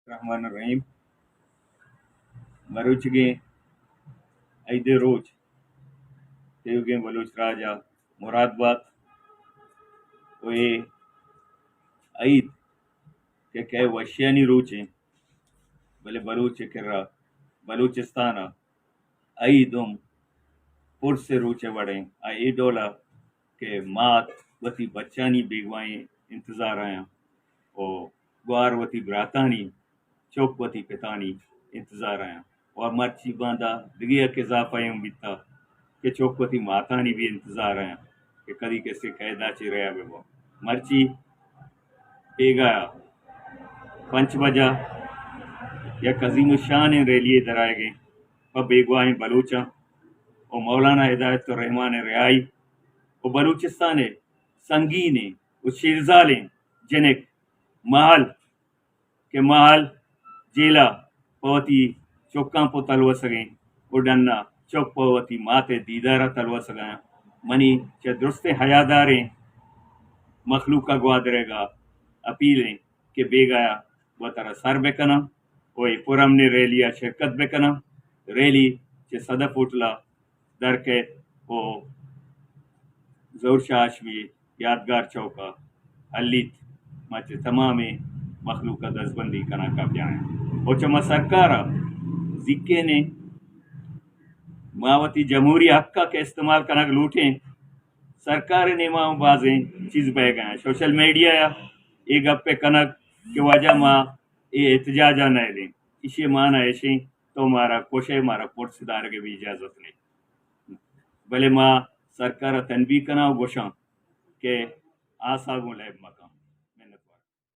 الرحمن الرحیم۔ مروچیگیں عید ءِ روچ تیوگیں بلوچ راج ءَ مراد بات ءُ اے عید کہ کئے وشیانی روچ ایں، بلے بلوچ ءِ کرا، بلوچستان ءَ عید ہم پرس ءِ روچ ءِ وڑ ایں۔ آ اے ڈول ءَ کہ مات وتی بچانی بیگواہیں انتظار ءَ آیاں ءُ گوار وتی براتانی، چک وتی پتانی انتظار ءَ آیاں۔ ءُ مرچی باندا دگہ یک اضافہ ہم بیتا کہ چک وتی ماتانی بھی انتظار ءَ آیاں کہ کدی کسے قید ءَ چہ رہا بہ بو۔ مرچی بیگاہ ءَ پنچ بجہ یک عظیم الشانیں ریلی درآیگیں پہ بیگواہیں بلوچاں ءُ مولانا ہدایت الرحمان ءِ رہائی ءُ بلوچستان ءِ سنگینیں ءُ شیرزالیں جنک مہل کہ مہل جیل ءَ پہ وتی چکاں پہ تلوسگیں ءُ ڈن ءَ چک پہ وتی مات ءِ دیدار ءَ تلوسگ ءَ آں۔ منی چہ درستیں حیاداریں مخلوق ءَ گوادریگ ءَ اپیل ایں کہ بیگاہ ءَ وترا سر بہ کناں ءُ اے پرامنیں ریلی ءَ شرکت بہ کناں۔ ریلی چہ صدف ہوٹل ءَ در کئیت ءُ ظہور شاہ ہاشمی یادگار چوک ءَ ہلیت۔ ما چہ تمامیں مخلوق ءَ دزبندی کناں کہ بیائیں ءُ چہ ما سرکار ءَ زیکینیں، ما وتی جمہوری حق ءَ کہ استعمال کنگ لوٹیں، سرکار ءِ نیما ہم بازیں چیز بئیگ ءَ آں۔ سوشل میڈیا ءَ اے گپ ءَ کنگ کہ واجہ ما اے احتجاج ءَ نئیلیں، ایشی ءِ مانا ایشیں تو مارا کشئے، مارا پرس دارگ ءِ بھی اجازت نئیں۔ بلے ما سرکار ءَ تنبیہ کناں ءُ گوشاں کہ آسا گوں لیب مہ کن۔